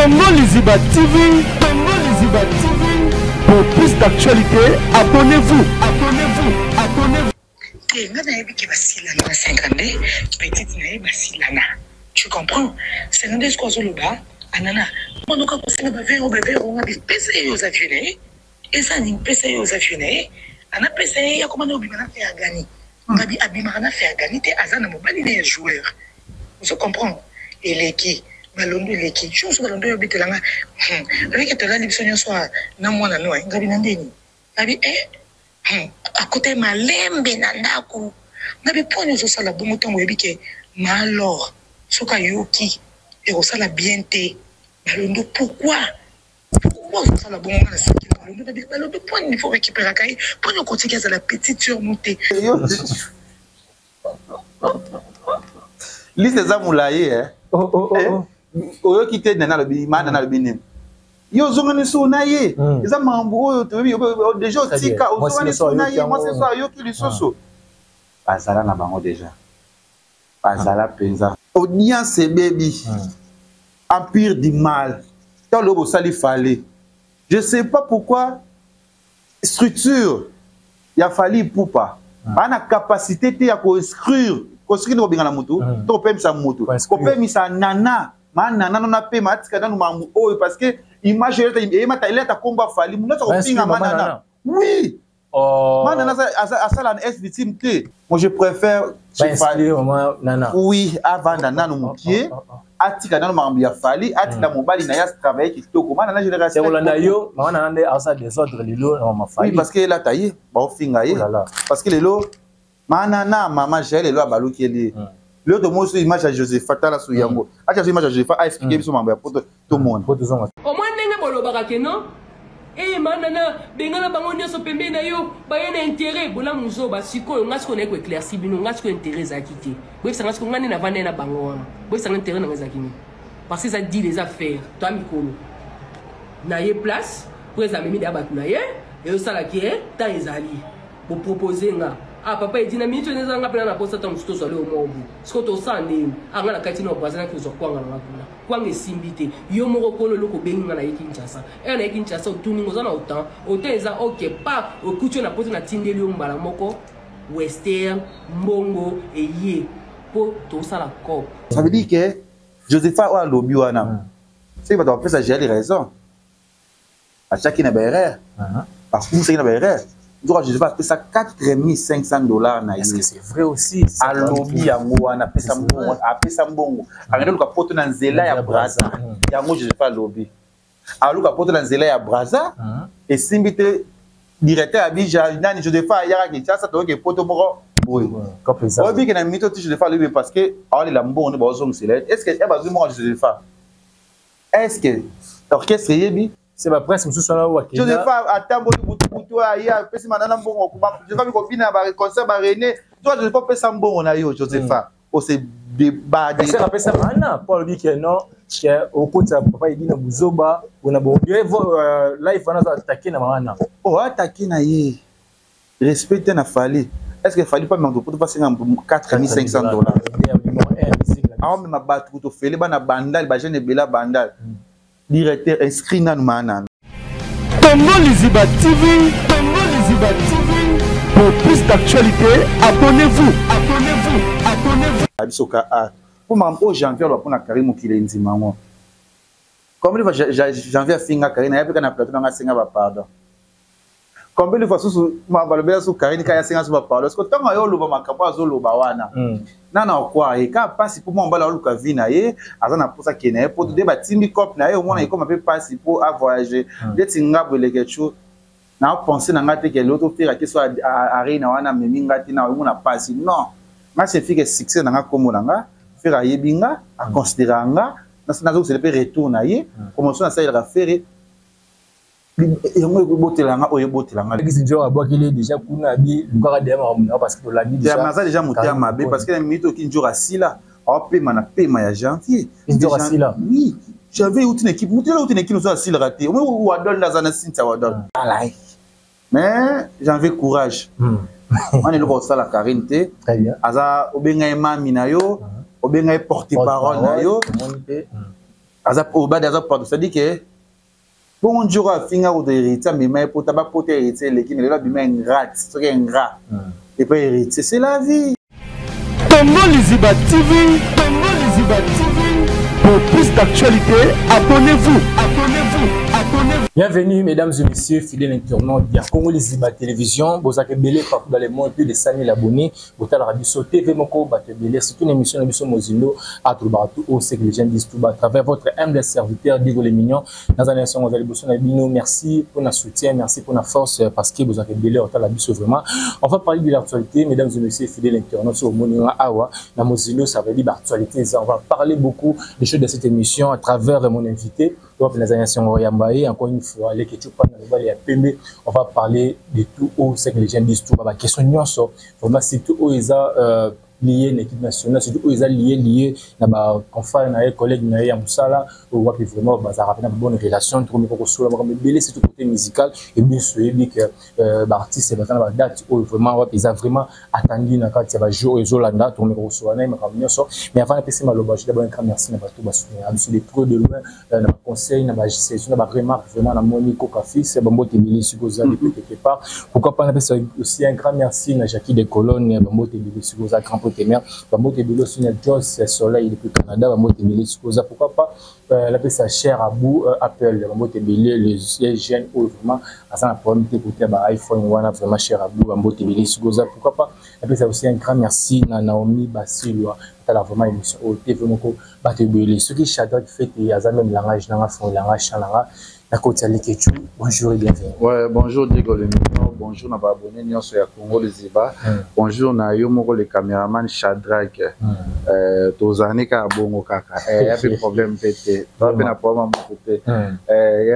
Congo Liziba TV, Congo Liziba TV. Pour plus d'actualités, abonnez-vous, abonnez-vous, abonnez-vous. Te nga nayebi ke basilana na 52 petite na ye basilana tu comprends 52 sikoyo azoloba anana monoka kosenga bavero bavero nga bipesa ye oza vieux na ye Eza nini pesa ye oza vieux na ye ana pesa ye akoma naye obima na fergani ngabi abimaka na fergani te aza na mobali naye ya joueur ozo comprendre eleki balondo eleki jour mosusu balondo oyo obetela nga oyeke tolali biso nyonso na mwana no ngabi na ndeni ngabi eh akota ye malembe na ndako ngabi pwani ozosala bongo ntango oyebi ke maalor soki ayoki ekosala bien te balondo pourquoi Pourquoi ozosala bongo nga naseki na balobi na balobi mpo nini fo récupéraka ye mpo nini okotiki azala petite sœur no te. Liste eza molayi eh. Oh, oh, oh, oh. Oyoki te nana alobi ma nana alobi nini yo ozongani susu na ye hmm. eza makambo oyo toyebi deja otika ozongani susu na ye mwasi so ayoki lisusu hmm. bazala na bango deja bazala mpenza audience ebebi hmm. empire du mal ntango lobi osali fale je sais pas pourquoi structure ya fali ipupa hmm. baa na capacité te ya koexclure kosoki nde kobengana motu hmm. to kopemisa motu kopemisa nana ma nana nona pema atika nanu makambo oyo parce que image eyemata elata kombo afali motu nyonso akofinga ma nana oui Oh. Mana nana asala na S victime te. Moi je préfère chez Fally. Nana. Oui, avanda nanu mukie. Oh, oh, oh, atika nanu makambo ya Fally, atika mm. mobali na ya travailler kitoko. Mana na je le respecte. Kolanda yo, mama nana nde asa désordre lelo na mama Fally. Oui, parce que elata ye, ba ofinga ye. Oh parce que lelo mana na mama Jael lelo abalukeli ye. Mm. Lelo tomoni so image ya Josepha tala so yango. Mm. Acha so image ya Josepha a expliquer biso mambo ya poto tomona. Omoni ndenge bolobaka ke non Eh manana bengana bango nyonso pembeni na yo baye na intérêt bolamu zoba sikoyo nga sikoyo naye ko éclairci bino nga sikoyo intérêt ezalaki te boyebisa nga sikoyo nga nde navandai na bango wana boyebisa nga intérêt na nga ezalaki nini parce que eza deal eza faire toa mikolo na ye place po eza amemi deya bato na ye ezosala ke temps ezali bopropose nga ah papa edi na minute oyo eza nga mpena na posa ntango mosusu tozwa leo moko boye sikoyo tosala ndeni ah nga na kati na braza naki kozwa kwanga na nga kuna kwanga esimbi te yo moko kolo eloko obengi nga na ye kinshasa ere na ye kinshasa otuni nga oza na otan otan eza ok pa okuti yo na poto natindeli yo mbala moko western mbongo eye mpo tosala cop ça veut dire que josepha oyo alobi wana hmm. soki bato bapesa jael raison atiaki na baerreur uh-huh. bakumisaki na baerreur nzoka joseph apesa 4500 dollars na ye alobi yango wana apesa mbongo apesa mbongo akende luka poto na nzela ya braza hmm. yango joseph alobi aluka poto na nzela ya braza hmm. esimbi te directeur ya bija nani joseph ayaka kinshasa toyoke poto moko boye oyebi ke na mito ti joseph alobi parce que aolela mbongo nde baozongisela ye est ce que bazwi mbongo ya joseph est ce que orchestre eyebi se ba prince mosusu wana oyo akenda josepha atamboli butu butu aye apesi manana mbongo josepha bikobina ba concert ba rene toi josepha opesa mbongo na yo josepha hmm. ose debade apesa mana mpo alobi ke non ke okotisa papa edi na buzoba bona bon euh, live wana aza atake na mana oh atake na ye respect te na fali est ce que fali pa mema poto basenga 4500 dollars aomema bato kutu ofele bana bandal bajeune ebele ya bandal hmm. Directeur inscrit nanu maana. Congo Liziba TV, Congo Liziba TV. Pour plus d'actualités, abonnez-vous, abonnez-vous, abonnez-vous. Biso ka a. Pour makambo oyo janvier aloba mpona Karine mokili endima yango. Combien de fois janvier afinga Karine ayapi kaka na plateau nanga asenga ba pardon. Combien de fois susu balobela su Karine kaya asenga su ba pardon. Parce que ntango ayo oloba makambo azoloba wana. Hmm. Nana okwa ye kaka mpasi mpo mwa mobali aluka vie na ye aza na mposa akende na ye mpo nde batindi cope na ye omona hmm. ekoma mpe mpasi mpo avoyage hmm. ndeti nga boye leketshou na pense na nga te ke lelo tofera te so arena wana amemi nga te na omona mpasi non nga se fike succès na nga nkombo na nga fere ayebi nga aconsidera nga nazokosela mpe retour na ye promotion nasalelaka fere yango ekobotela nga oyo ebotela nga kisi njo abwakeli déjà kuna abi lukaka deya makambo na parce que tolandi déjà naza déjà motema mabe parce que na minute oki njo asila aopema na pema ya janvier njo asila oui janvier euti na équipe moto euti na équipe ozo asilaka te omoi wadol nde aza na cynthia wadol hmm. alai mais janvier courage hmm. wana eloko osala karine te aza obenga ye mami na yo hmm. obenga ye porte parole na yo. Aza Obadi aza pardon, c'est-à-dire que bongo njoko afinga kutu héritier amema ye pota bapota héritier eleki mais lelo abima ingrate soki ingrat epai héritier c'est la vie. Congo Liziba TV, Congo Liziba TV. Pour plus d'actualités, abonnez-vous, abonnez-vous, abonnez-vous. Bienvenue mesdames et messieurs, fidèles internautes ya Congo Liziba Télévision. Bozaka ebele partout dans le monde, plus de 100 000 abonnés. Botalaka biso TV moko bato ebele, surtout na émission na biso Mozindo à tout tout au ce que les gens disent tout bas à travers votre humble serviteur Diego le Mignon. Naza na songo zali boso na bino. Merci pour notre soutien, merci pour la force parce que bozaka ebele otala biso vraiment. On va parler de l'actualité mesdames et messieurs, fidèles internautes sur Moninga Awa na Mozindo, ça veut dire l'actualité. On va parler beaucoup des choses de cette émission à travers mon invité. Encore une fois, les on va parler de tout haut, c'est que les gens disent tout. Bah, question nyonso, vraiment, c'est tout haut, ils ont lié l'équipe nationale, surtout où ils ont lié, na ba confrère, na collègue, na ya musala, où wapi vraiment, bah, ça rappelle une bonne relation, trop mais pour solo, mais belé, c'est tout côté musical, et bien sûr, bien que, bah, artiste, bah, na date, où vraiment, wapi, ils ont vraiment attendu, na kati, bah, jour, et Zolanda, tout mais pour solo, na, mais comme nyonso. Mais avant de passer maloba, je d'abord un grand merci, na bato, bah, soutenir, sur des trop de loin, na ba conseil, na ba suggestion, na ba remarque, vraiment, na Monique Koka fils, ba mbote ebele, soki oza depuis quelque part. Pourquoi pas, na pesa aussi un grand merci, na Jackie de Cologne, ba mbote ebele, soki oza grand pote mère, ba mbote ebele aussi, na Joss Soleil depuis Canada, ba mbote ebele, soki oza, pourquoi pas, la pesa cher Abou, Apple, ba mbote ebele, les jeunes, oyo vraiment, aza na problème te côté ba iPhone wana, vraiment cher Abou, ba mbote ebele, soki oza, pourquoi pas, la pesa aussi un grand merci na Naomi Basilwa, tala vraiment émission oyo TV moko bato ebele. Soki Shadrack Fete aza même langage nanga fond langage nanga na koti ya Leketchou. Bonjour et bienvenue. Ouais, bonjour Diego le Mignon, bonjour na ba abonné nyonso ya Congo Liziba. Bonjour na yo moko le caméraman Shadrack. Tozani ka bongo kaka. Ya pe problème pe te. Toza pe na problème moko te.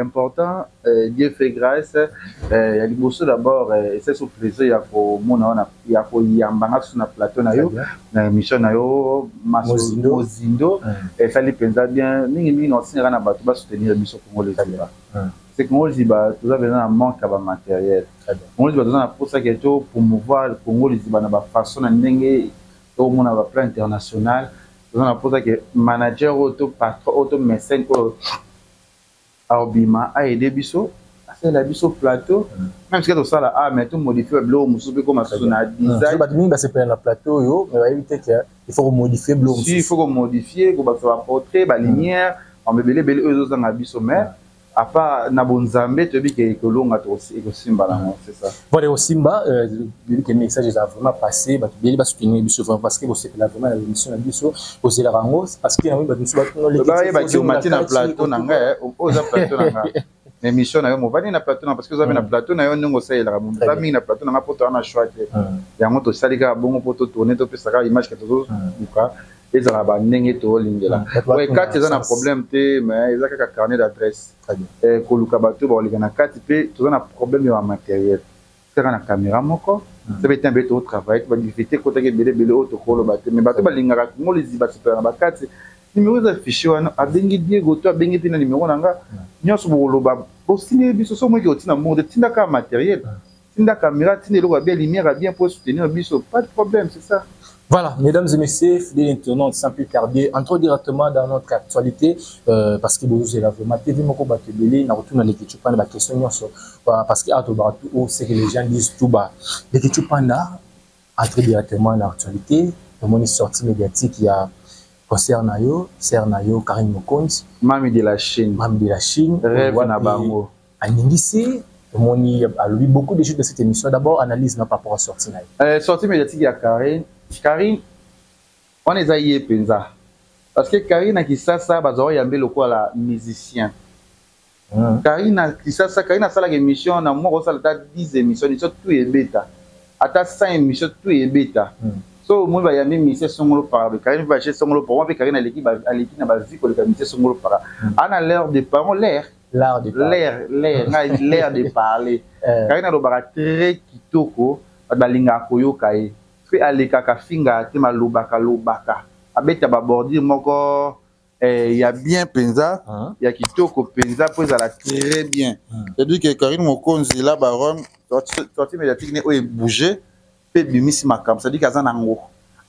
Important, Dieu fait grâce. Ya liboso d'abord, c'est so plaisir ya ko mona wana ya ko yamba nga sur na plateau na yo, na émission na yo Mozindo. Mozindo. Esali penza bien mingi mingi na osinga na bato ba soutenir biso Congo Liziba. C'est Congo Liziba, toza besoin na manque ya ba matériel. Très bien. Congo Liziba toza na posa ke to promouvoir Congo Liziba na ba façon na ndenge to mona ba plan international. Toza na posa ke manager oyo to patron oyo to mécène oyo aobima a aider biso asalela biso plateau. Même si tosala, ah, mais to modifier biloko mosusu mpe koma susu na design. Bato mingi basepela na plateau oyo, mais bayebi te ke il faut komodifier biloko Si il faut komodifier, kobakisa baportrait, balumière, bamebele ebele oyo ezozanga biso, mais à part na bonzambe toyebi ke ekolonga, ekosimba nango, c'est ça. Voilà, osimba, toyebi ke message eza vraiment passé. Bato ebele basoutenir biso vraiment parce que bosepela vraiment na émission na biso, bozelaka yango parce que yango bato mosusu Bayebaki omati na plateau na ngai, oyo oza plateau na ngai, na émission na yo movandi na plateau na parce que oza mpe na plateau na yo ndenge osalelaka oza mingi na plateau na ngai mpo toza na choix te. Yango tosali kaka bongo mpo totourne, topesa kaka image ke tozoluka ezala bandenge toolingela. Kati eza na problème te, mais eza kaka carnet d'adresse, koluka bato bakoleka na kati mpe toza na problème ya bamatériel kaka na caméra moko soki ete mpe totravaille te, badifficulté ekotaki ebele ebele oyo tokoloba te, mais bato balingaka Kongo Liziba basepela na bakati. Numéro eza fiche wana, abengi Diego to abengi mpe na numéro na nga nyonso bokoloba bosindeli biso. So moki otina mbongo te, tinda kaka matériel, tinda caméra, tinda eloko ya bien, lumière ya bien pour soutenir biso, pas de problème, c'est ça. Voilà, mesdames et messieurs, fidèles internautes, sans plus tarder, entrons directement dans notre actualité, parce que vous avez vraiment TV moko bato ebele, na retour na Leketchou Panda, ba question nyonso, parce que ato ba tout haut, c'est que les gens disent tout bas. Leketchou Panda, entrer directement dans l'actualité, une sortie médiatique, il y a concert na yo, sœur na yo, Karine Mokonzi. Mami de la Chine. Mami de la Chine. Rêve na bango. Aningisi, omoni alobi beaucoup de choses de cette émission. D'abord, analyse na par rapport à sortie na yo. Sortie médiatique ya Karine. Karine, wana eza ye mpenza. Parce que Karine na Kisasa bazwa oyambe lokola musicien. Karine na Kisasa, Karine asalaka émission na moko, osala ata 10 émission, émission tout ebeta. Ata 100 émission tout ebeta. So omoni bayambi musicien songolo para, Karine mpe bache songolo para, mpe Karine aleki aleki na bavi koleka musicien songolo para. Ana l'air de parler, l'air. L'art de parler. L'air, l'air, ngai l'air de parler. Karine alobaka très kitoko, bato balingaka koyoka ye. Mpe alekaka finga te, malobaka lobaka. Abeta babordure moko ya bien mpenza, ya kitoko mpenza mpo ezala très bien. C'est-à-dire que Karine Mokonzi la baronne, sortie médiatique ne oyo ebouge mpe ebimisi makambo. C'est-à-dire que aza nango,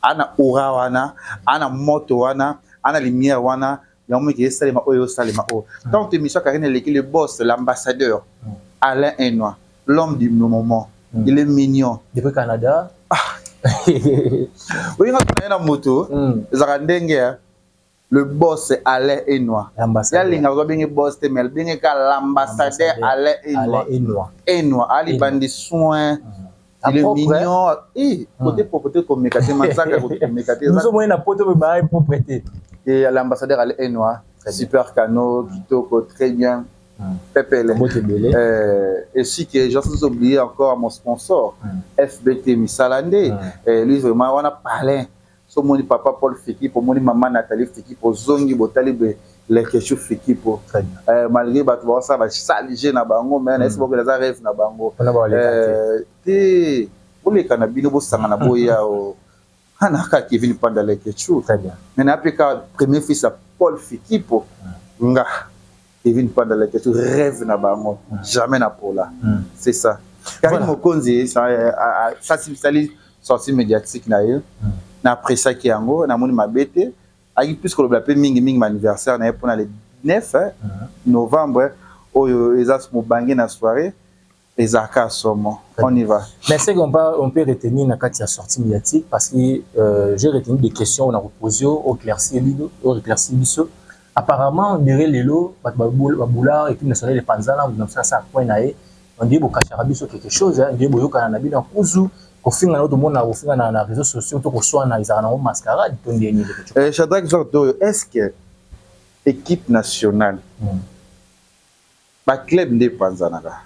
ana aura wana, ana moto wana, ana lumière wana. Yango meke esalema oyo esalema oyo. Tant émission Karine eleki, le boss, l'ambassadeur Alain Enoa, l'homme du moment, il est mignon. Depuis Canada. Ah. Oyenga na ye na moto ezalaka ndenge ya le boss Alain Enoa. Yalinga kozwa benge boss te, mais abenge ka l'ambassadeur Alain Enoa. Enoa ali bandi soin. Il est mignon. Eh, côté propreté komeka te, manzaka komeka te. Nous sommes na poto me ba propreté. Et l'ambassadeur Alain Enoa, super cano, kitoko, très bien. Pepele. Et si que j'ai sans oublier encore mon sponsor, FBT Misalande. Lui vraiment on a parlé. So moni papa Paul Fikipo, moni maman Nathalie Fikipo, zongi botali be lekeshu Fikipo. Malgré bato ba ça ba salige na bango, mais na esi boko eza rêve na bango. Te boleka na bino bosanga na boya o. Ana ka Kevin Panda Lekeshu. Très bien. Mais na peka premier fils à Paul Fikipo. Nga Kevin Panda Lekeshu rêve na bango, jamais na pola. C'est ça. Karine Mokonzi ça ça sali sortie médiatique na ye. Na appréciaki yango, namoni mabe te. Ayaki plus kolobela mpe mingimingi baanniversaire na ye mpona le 9 novembre oyo eza mobange na soirée ezalaka somo. On y va. Mais c'est qu'on peut, on peut retenir na kati ya sortie médiatique parce que j'ai retenu des questions on a reposé au éclaircir biso, au éclaircir biso. Apparemment on dirait lelo bato babula équipe nationale de Panzana on ça ça point na ye. On dirait bokachaka biso quelque chose, hein, on dirait boyokana na bino na kuzu kofinga na tomona kofinga na réseaux sociaux to koswana ezalaka nango mascarade to ndenge nini? Shadrach Zordo, est-ce que équipe nationale ba club nde panzanaka,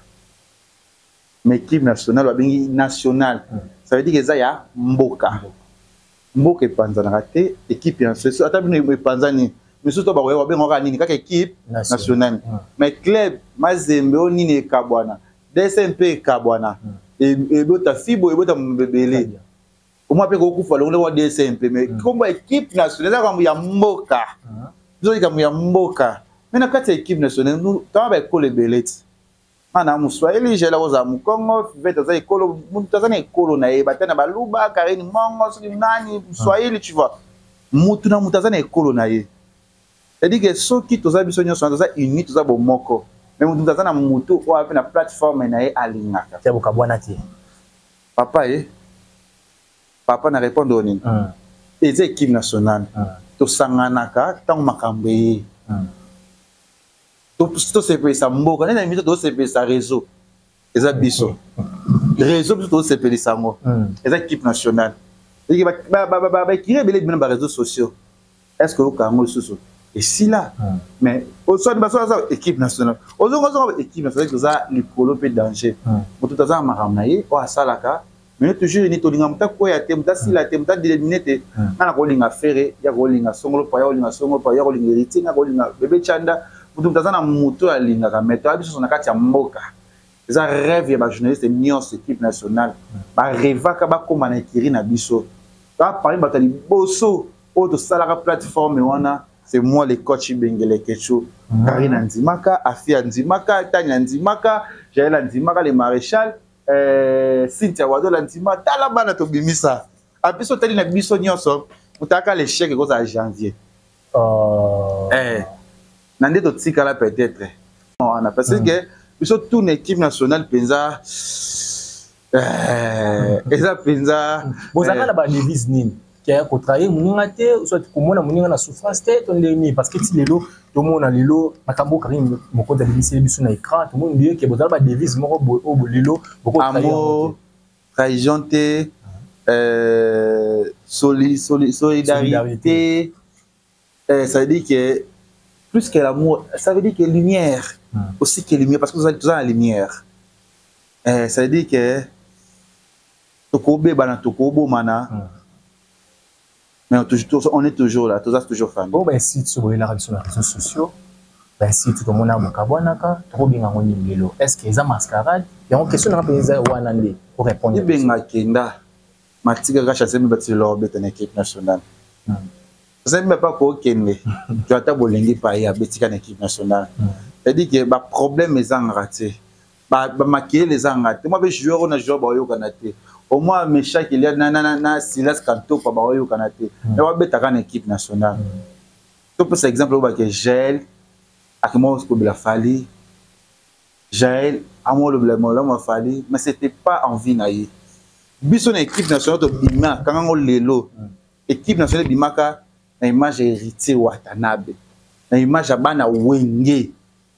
mais équipe nationale babengi nationale, ça veut dire que eza ya mboka, mboka epanzanaka te. Équipe nationale ata bino epanzani misusu to bakoya babengaka nini kaka équipe nationale, mais club Mazembe oyo nini ekabwana, DSMP ekabwana, ebota fibo ebota mbebele omwa mpe kokufa longo wa DSMP, mais kombo équipe nationale eza kambo ya mboka, biso likambo ya mboka. Mais na kati ya équipe nationale tama baekolo ebele ti ana moswahili jela kozala mokongo fivete aza ekolo, mutu aza na ekolo na ye, bata na baluba Karine Mongo soki nani swahili, tu vois, mutu na mutu aza na ekolo na ye. C'est-à-dire que soki toza biso nyonso toza uni, toza bomoko, mais mutu aza na mutu oyo ape na plateforme na ye alingaka. Te bokabwana te. Papa ye papa na répondre nini? Eza équipe nationale, tosanganaka ntango makambo eye, tosepelisa mboka nde na biso, tosepelisa réseau, eza biso réseau biso tosepelisa yango, eza équipe nationale. Baekiri ebele bino baréseaux sociaux, est ce que oyoka yango lisusu esila? Mais oswani baso aza équipe nationale, ozongozonga équipe nationale toza likolo mpe danger. Moto aza na makambo na ye oyo asalaka, mais toujours ni tolinga moto akwea te, moto asila te, moto adelemine te. Nga na kolinga Fere, ya kolinga Songolo pa, ya kolinga Songolo pa, ya kolinga Héritier, nga kolinga Bebe Chanda. Moto moto aza na moto oyo alingaka, mais toya biso na kati ya mboka. Eza rêve ya bajournaliste nyonso, équipe nationale barêvaka bakóma na ekiri na biso. Toa parmi bato ya liboso oyo tosalaka plateforme wana, c'est moi le coach Bengele Kecho. Karine andimaka, Afi andimaka, Tanya andimaka, Jael andimaka, le maréchal Cynthia Wadola ndima. Tala bana tobimisa abiso, tali na biso nyonso otaka l'échec ekozala janvier. Na nde totikala peut-être wana parce que biso tout na équipe nationale mpenza eza mpenza. Bozalaka na badevise nini? Kaya kotrahir moninga te, soit komona moninga na souffrance te, to ndenge nini? Parce que ti lelo tomona lelo makambo Karine Mokonzi abimiseli biso na écran, tomoni ndenge ke bozala badevise moko boye oyo lelo. Amour, trahison te, solidarité, ça veut dire que plus que l'amour, ça veut dire que lumière, aussi que lumière, parce que vous avez la lumière, ça veut dire que tokobebana, tokobomana, mais on est toujours là, toza toujours famille. Bon, ben si toboyelaka biso na réseaux sociaux, ben si tomona bokabwanaka, tokobenga yango nini lelo? Est ce que eza mascarade? Yango question nanga mpenza wana nde orépondre. Ibenga kenda matikaka chasse batilo obeta na équipe nationale, osembi pa kokende to ata bolingi pa ye abetika na équipe nationale. C'est-à-dire que baproblème ezangaka te, bamakeyele ezangaka te. Mwa mpe joueur oyo na joueur baoyokana te, au moins Meshak Elia na Silas Kantopa baoyokana te, mais babetaka na équipe nationale. Topesa exemple oyo bake Jael akima kobela Fally, Jael amolobela malamu ya Fally, mais c'était pas envie na ye. Biso na équipe nationale tobima kanga ngo lelo. Équipe nationale ebimaka na image ya Héritier Watanabe, na image ya bana Wenge,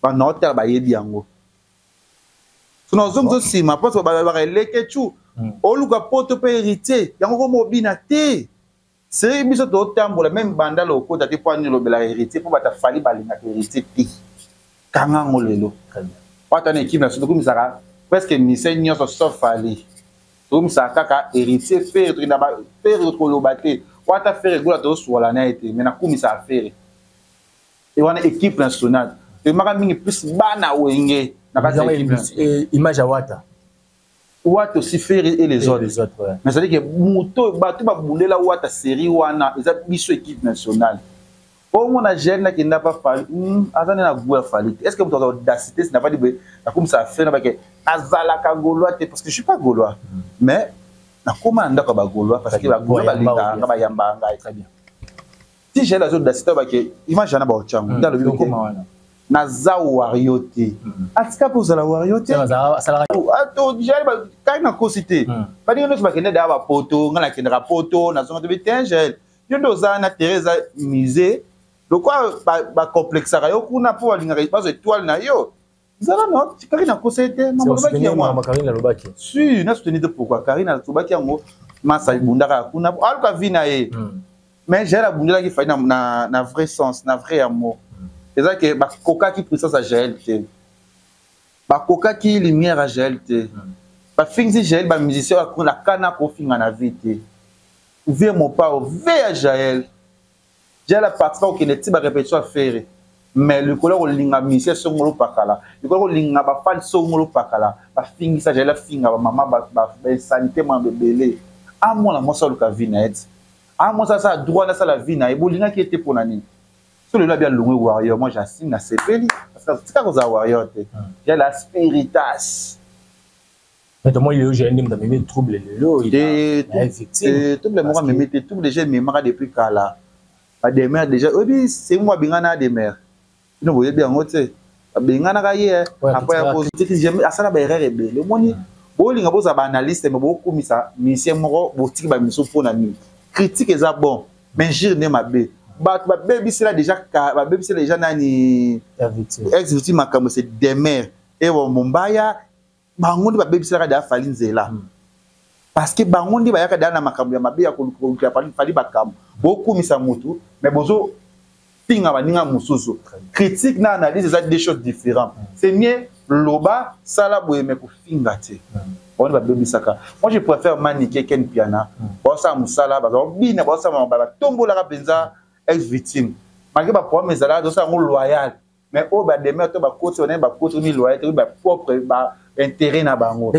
bana otala bayebi yango. So nazongisa nsima mpo balobaka eleke cu oluka poto mpe Héritier yango komo obina te. Seri biso totambola meme banda lokota te mpo ani olobelaka Héritier mpo bato afali balingaka Héritier te. Kanga yango lelo. Wata na équipe nationale tokomisaka presque musicien nyonso sauf Fally. Tokomisaka kaka Héritier Ferre, tokenda ba Ferre koloba te. Wata Ferre gola tozosuwala na ye te, mais nakumisaka Ferre. E wana équipe nationale toyembaka mingi plus bana Wenge na kati ya équipe. Image ya Wata. Wata aussi Ferre et les autres. Les autres, ouais. Mais c'est-à-dire que moto bato babundela Wata série wana eza biso équipe nationale. Omona jeune nakenda pa Fally, aza nde na goût ya Fally te. Est-ce que moto aza audacité na fali boye nakomisa affaire na bake azalaka gaulois te, parce que je suis pas gaulois. Mais nakoma na ndako ya bagaulois parce que bagaulois balingaka nga, bayambaka ngai. Très bien. Si jeune aza audacité bake image wana baotyango nde alobi naza wario te. Atika mpe ozala wario te. Kai nakosi te. Baninga nyonso bakende daya bapoto, ngai nakendaka poto, nazonga tobi te. Jael, yo nde oza na terrain eza musée lokwa bacomplexaka yo kuna mpo balingaka bazwa étoile na yo. Zala na Karine akosa ye te. Mamalobaki yango si na soutenir te. Pourquoi Karine alobaki yango? Masa ebundaka kuna aluka vie na ye, mais Jael abundelaki Fally na vrai sens, na vrai amour. Eza ke bakokaki puissance ya Jael te, bakokaki lumière ya Jael te. Bafingisi Jael, bamusicien na kana kofinga na vie te. Vie mopao ve ya Jael. Jael aparticipa kokende ti barépétition ya Ferre, mais likolo ya kolinga musicien songolo pakala, likolo ya kolinga bafani songolo pakala, bafingisa Jael, afinga bamama bainsanité mwana bebele. Amona mwasi aluka vie na ye ti amwasi asala droit nasala vie na ye. Bolingaki ye te mpo na nini? So lelo abi alongwe warrior, moi j'assume, nasepeli parce que tika kozala warrior te. Jael a spiritas. Mais tomoni lelo Jael nde moto amemi trouble lelo, il a victime. Trouble moko amemi te. Trouble déjà ememaka depuis kala. Bademer déjà oyebi sengo abengana ademer, bino boyebi yango te. Babenganaka ye après asala baerreur ebele. Omoni bolinga bozala baanalyste, mais bokumisa musicien moko, botiki bamisu mpona nini? Critique eza bon, mais injure nde mabe. Bato babebisela déjà, babebisela déjà nani ex victime makambo. C'est demer ewa mombaya, bango nde babebiselaka deya Fally nzela, parce que bango nde bayaka deya na makambo ya mabe ya kolukela Fally bakambo. Bokumisa motu, mais bozo finga baninga mosusu. Critique na analyse eza deux choses différentes. C'est mieux loba sala boye, mais kofinga te. Bango nde babebisaka. Moi je préfère Manike, Ken Piana, baosala mosala, baza bina, baosala, batombolaka mpenza ex victime malgré baproblème ezalaka, tosala yango loyal. Mais oyo bademer to bakoti wana, bakoti mi loyal te, bapropre ba intérêt na bango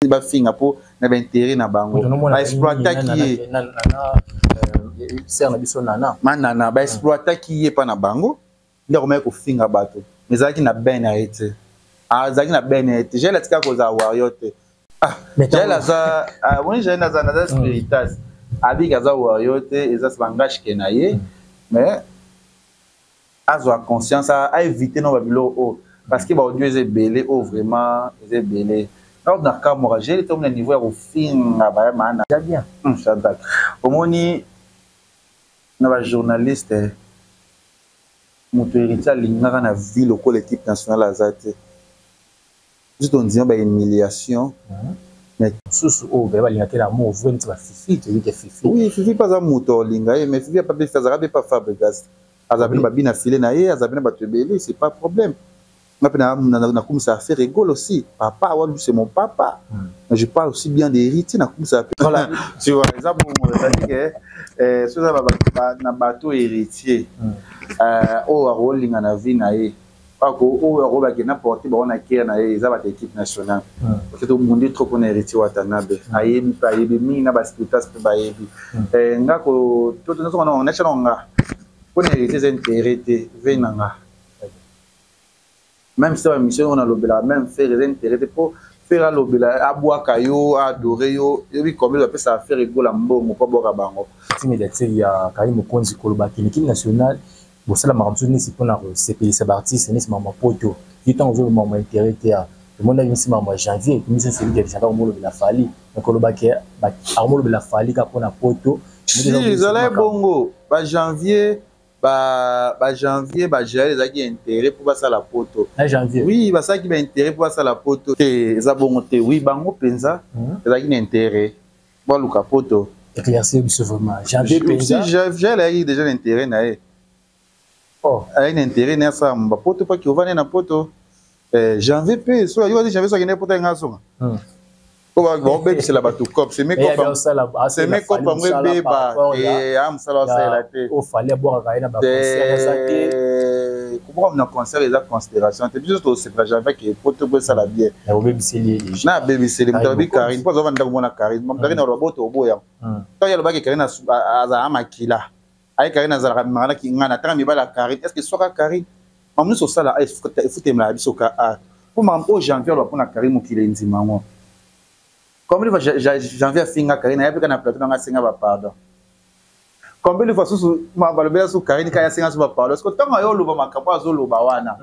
bafinga mpo na baintérêt na bango, baexploitaki ye. Sœur na biso Nana. Manana, baexploitaki ye mpa na bango nde akomaki kofinga bato. Mais ezalaki na ben na ye te, azalaki na ben na ye te. Jael atikaka kozala warrior te. Jael aza moni, Jael aza naza spiritas abiki, aza warrior te, eza langage ke na ye. Mais azwa conscience, aévite no babiloko oyo, parce que baaudio eza ebele oyo, vraiment eza ebele. Alors na kamwaka Jael te na niveau ya kofinga bayamana. Bien. Shadak, omoni na bajournaliste, moto Héritier alingaka na vie lokola équipe nationale aza te. Biso tondima bahumiliation. Mosusu oyo baye balinga te l'amour vrai neti bafifi, toyebi te Fifi. Oui, Fifi mpe aza moto olinga ye, mais Fifi apa mpe azalaka mpe pa Fabregas, aza pene babina file na ye, aza pene bato ebele, c'est pas problème. Nga mpe nakumisa affaire egol aussi, papa walu, c'est mon papa, mais je parle aussi bien d'héritier, nakumisa. Voilà, tu vois, eza bongo. C'est-à-dire que so eza na bato Héritier oyo akolinga na vie na ye, oyo akobaki na porte bango na kere na ye, eza bato équipe nationale, parce que tobundi trop mpona Héritier Watanabe. Ayebi mpe, ayebi mingi na baspiritas mpe bayebi nga nazonga nga mpona Héritier eza intérêt te ve na nga. Même si bamission oyo nalobelaka, même Ferre, eza intérêt te mpo Ferre alobela abwaka yo adore yo yobi combien bapesaka Ferre Gola mbongo mpo abwaka bango. Ti mediatique ya Carine Mokonzi koloba ke l'équipe nationale bosala makambo mosusu neti mpona kosepelisa baartiste neti makambo ya poto yo ntango ozoloba makambo ya intérêt te ya tomonaki nisi makambo ya janvier tomiso celui ya janvier akomolobela Fally mais koloba ke akomolobela Fally kaka mpona poto si ezalaki bongo ba janvier ba ba janvier ba jael ezalaki intérêt mpo basala poto na janvier oui basalaki ba intérêt mpo basala poto te eza bongo te oui bango mpenza ezalaki na intérêt baluka poto. Éclaircir biso vraiment janvier mpenza jael ayaki déjà na intérêt na ye. Oh. Ayaki na intérêt na ye asala bapoto mpo akiovanda na poto eh, janvier mpe so ayoki janvier so akende poto ayenga azonga po baobebisela bato cop seme cop yango ebeba a mosala osalela te kobwaka na concert eza considération te biso tosepela janvier ke poto po esala bien na abebiseli moto alobi Karine mpo azova ndako mona Karine Karine aloba boto oboya ntango ye alobaki Karine azala makila aye Karine azalaka mimaka na kingana atanga mibali ya Karine est ce que soka Karine mamu nyonso osala efutemelaka biso ka a mpo makambo oyo janvier aloba mpona Karine mokili endima yango combien de fois janvier afinga Karine aya mpe ka na plateau nanga asenga bapardon combien de fois susu balobela su Karine kaya asenga su bapardon parce que ntango ayo oloba makambo azoloba wana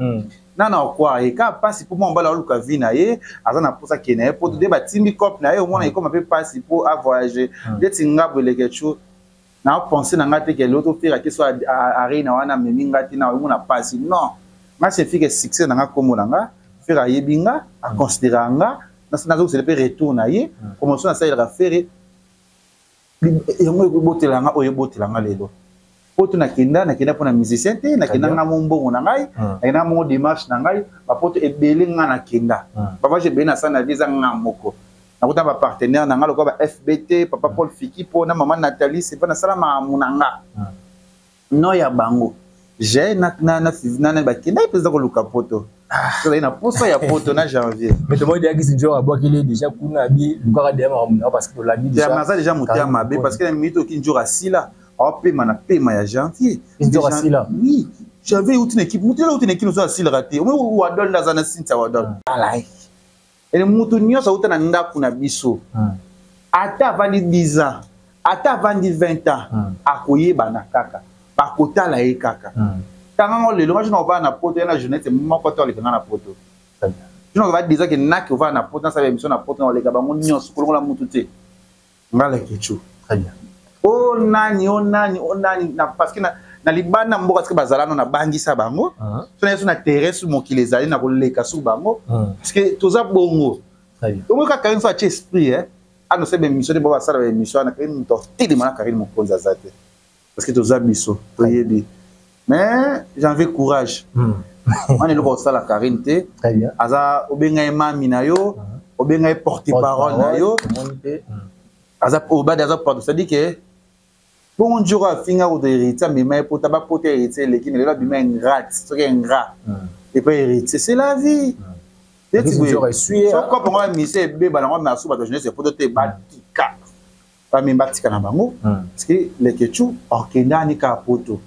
nana okwa ye kaka mpasi mpo mwa mobali aoluka vie na ye aza na mposa akende na ye mpo nde batindi cope na ye omona ekoma mpe mpasi mpo avoyage ndeti ngabu elekecu na pense na nga te ke lelo tofera te so arena wana amemi nga te na omona mpasi non nga c'est fike succès na nga nkombo na nga Fere ayebi nga aconsidéraka nga nazokosela mpe retour na ye promotion nasalelaka Fere yango ebotela nga oyo ebotela nga lelo poto nakenda nakenda mpona musicien te nakenda nga mo mbongo na ngai nakenda nga mongo démarche na ngai bapoto ebele nga nakenda bavage ebele nasala na vie eza nga moko nakuta bapartenaire na nga lokola ba fbt papa Paul Fikipo na mama Nathalie Seva nasala makambo na nga no ya bango j'ai na na na na na bakendaki mpenza koluka poto tozali na posa ya poto na janvier. Mais tomoni deja kisi njo abwakeli déjà kuna abi lukaka deja makambo na yo parce que tolandi déjà naza déjà motema mabe parce que na minute oki njo asila aopema na pema ya janvier. Njo asila oui janvier euti na équipe moto euti na équipe mosusu asilaka te omoi wadol nde aza na Cynthia wadol alai ele moto nyonso auta na ndako na biso ata avandi 10 ans ata avandi 20 ans akoyebana kaka bakotala ye kaka ntango lelo nga jona ovanda na poto ye na jeunesse moko te oleka nga na poto jona ova 10 ans ke naki ovanda na poto nasala émission na poto na oleka bango nyonso kolongola mutu te nga lekecu o nani o nani o nani na parce que na, na libanda mboka soki bazala no nabangisa bango so na ye so na terrain su mokili ezali na koleka su bango parce que toza bongo omoi kaka Karine so atie esprit eh ano se baémission te bo basala baémission wana Karine moto atelema na Karine Mokonzi aza te parce que toza biso toyebi mais janvier courage wana eloko kosala Karine te aza obenga ye mami na yo obenga ye porte parole na yo aza obadi aza porte c'est à dire que bongo njoko afinga koto héritier amema ye pota bapota héritier eleki mais lelo abima ingrate soki ingrat epa héritier c'est la vie sokopa ngo bamise ebeba nango masu bato ya jeunesse ya poto te batika bamemi batika na bango parce que lekecu akendani kaka poto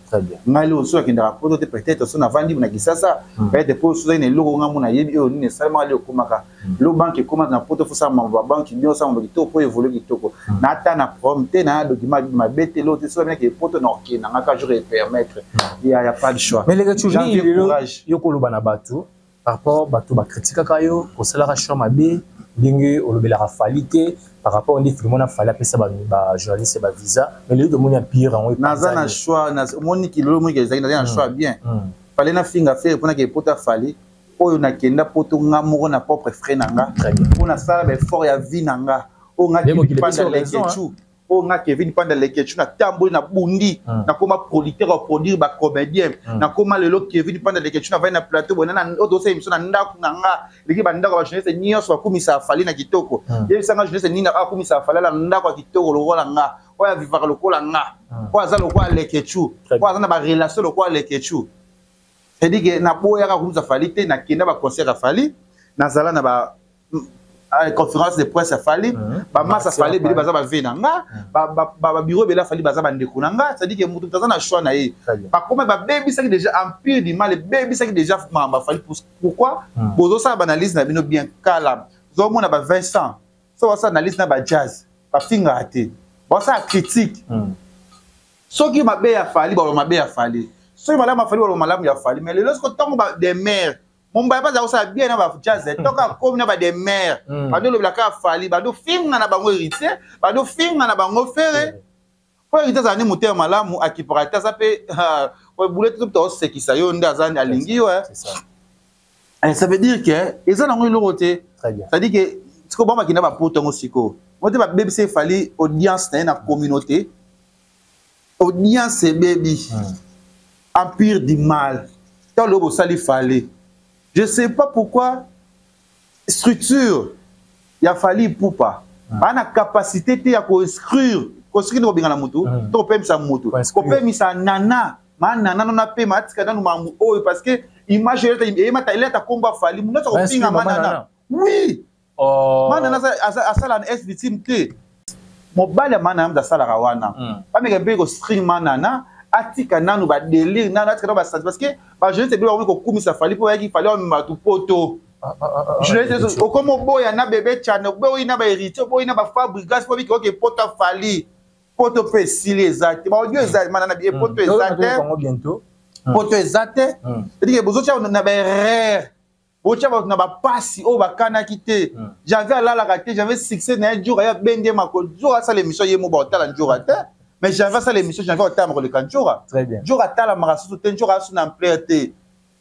ngai lelo soki akendaka poto te peut-être so navandi na Kisasa peut-être po soki na eloko nga mona yebi oyo nini esalemaka lelo ekomaka lo banque ekomaka na poto fosala mambo ya banque nyonso mambo kitoko po évolue kitoko na ata na problème te na document mabe te lelo te soki aminaki poto na okenda nga ka jour epermettre ya pas de choix. Mais lekecu nini lelo yo koloba na bato par rapport bato bakritikaka yo kosalaka choix mabe ndenge olobelaka Fally te par rapport nde filmo na Fally apesa bajournaliste bavisa mais lelo tomoni empire yango? Naza na choix omoni kilolo moniki ezalaki naza na choix bien Fally nafinga Ferre mpona ke epota Fally oyo nakenda poto nga moko na propre frais na nga mpo nasala baeffort ya vie na nga oyo nga kipanda lekechu oyo nga Kevin Panda Lekechu natamboli na bundi nakoma producteur ya produire bacomédien nakoma lelo Kevin Panda Lekechu navandi na plateau boye oyo tosala émission na ndako na nga eleki bandako ya bajournaliste nyonso bakumisa Fally na kitoko yebisanga journaliste nini akumisa Fally ala ndako ya kitoko lokola nga oyo avivaka lokola nga oyo aza lokola Lekechu oyo aza na barelation lokola Lekechu. C'est-à-dire que naboyaka kumisa Fally te nakenda baconcert ya Fally nazala na ba conférence de presse ya Fally bamasa Fally ebele baza bave na nga babiro ebele ya Fally baza bandeko na nga. C'est-à-dire que moto aza na choix na ye bakoma babebisaki déjà empire du mal ebebisaki déjà makambo ya Fally. Pourquoi bozosala baanalyse na bino bien kala? Ozomona ba Vincent, so basala analyse na ba jazz, bafingaka te. Basala critique. Soki mabe ya Fally, baloba mabe ya Fally. Soki malamu ya Fally, baloba malamu ya Fally. Mais lelo siko ntango ba des mères, Mombaya mpe aza kosala bien na ba jazz, ntango akomi na ba des mères, bando olobela kaka Fally, bando finga na bango Héritier, bando finga na bango Ferre. Po Héritier azala nde motema malamu, akipaka te, aza mpe bule te, to osekisa yo nde aza alingi yo. Ça veut dire que eza nango eloko te. C'est-à-dire que sikoyo bango bakenda bapoto yango sikoyo. Mo te babebisa Fally audience na ye na communauté. Audience ebebi. Empire du mal. Tant lobo sali Fally. Je sais pas pourquoi structure ya Fally Ipupa ba na capacité te ya ko exclure, ko soki ko bengana mutu, to kopemisa mutu, kopemisa nana, ma nana nona pe ma tika nanu mamu oyo parce que image eleta eleta komba Fally, mutu ko finga ma nana. Oui. Ma nana asala na S victime te. Mobali ya ma nana asalaka wana. Bameka mpe ko string ma nana, atika nanu ba délire nanu, atika nanu ba sentiment parce que ba jeunesse ebele bakomi kokumisa Fally mpo bayaki Fally amema bato poto. Jeunesse okomi oboya na bébé Tchana, oboyi na ba héritier, oboyi na ba Fabregas mpo biki oke poto Fally. Poto mpe esili eza te. Ba audio eza ma nana poto eza te. Poto eza te. C'est-à-dire que bozotia na ba erreur. Botia bato na bapasi oyo bakanaki te. Janvier alalaka te, janvier succès na ye jour aya bende mako, jour asala émission ye mo ba otala njoka te. Mais janvier asala émission, janvier otala makoleka njoka. Très bien. Jour atalamaka susu te, njoka asu na ampleur te.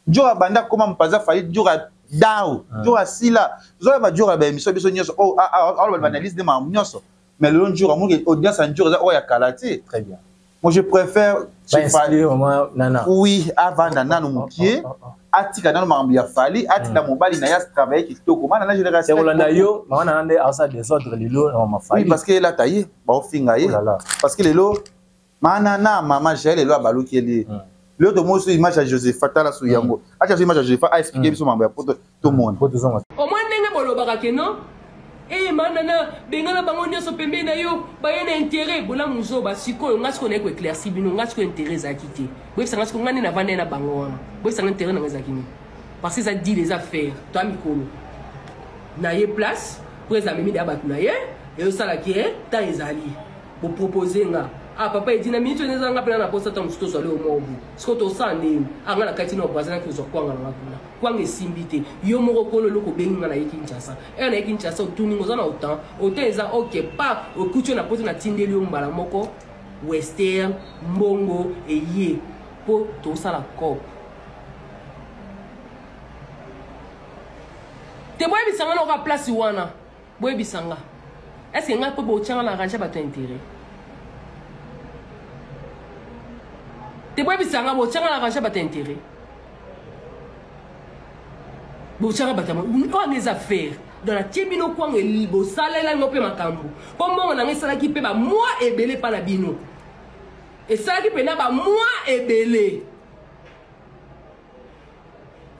Jour abanda koma mopanzi Fally, jour dao, jour asila. Zoya ba jour ba émission biso nyonso, oh ah ah, ba analyse de makambo nyonso. Mais lelo njoka amonaki audience ya njoka eza oyo ya kala te. Très bien. Moi je préfère chez Fally. Vraiment nana. Oui, avanda nanu mokie. Atika nanu makambo ya Fally, atika mobali na ye travailler kitoko. Mana na génération. Ya kolanda yo, mama nana nde asa désordre lelo na mama Fally. Oui, parce que elata ye, ba ofinga ye. Parce que lelo mana na mama Jael lelo abaluki ye. Lelo to moso image ya Joseph tala su yango. Acha su image ya Joseph a expliquer biso mambo ya poto to mona. Poto zonga. Au moins ndenge bolobaka ke non? Eh manana bengana bango nyonso pembeni na yo baye na intérêt bolamu zoba sikoyo nga sikoyo naye ko éclairci bino nga sikoyo intérêt ezalaki te boyebisa nga sikoyo nga nde navandai na bango wana boyebisa nga intérêt na nga ezalaki nini parce que eza deal eza faire toya mikolo na ye place po eza amemi deya bato na ye ezosalaki ye temps ezali bopropose nga ah papa edi na minute oyo eza nga mpena na posa ntango mosusu tozwali yo moko boye sikoyo tosala ndeni ah nga na kati na braza naki kozwa kwanga na nga kuna kwanga esimbi te yo moko kolo eloko obengi nga na ye Kinshasa ere na ye Kinshasa otuni nga oza na autant autant eza ok pa okuti yo na poto natindeli yo mbala moko western mbongo eye po tosala coop te boyebisa nga naoka place wana boyebisa nga est ce que nga mpe botyanga na arrange bato ya intérêt te boyebisa nga botyanga na arrange bato ya intérêt botyanga bato ya oyo eza affaire donc natie bino kwanga bosalela yango mpe makambo mpo mbongo na nga esalaki mpe bamwa ebele epa na bino esalaki mpena bamwa ebele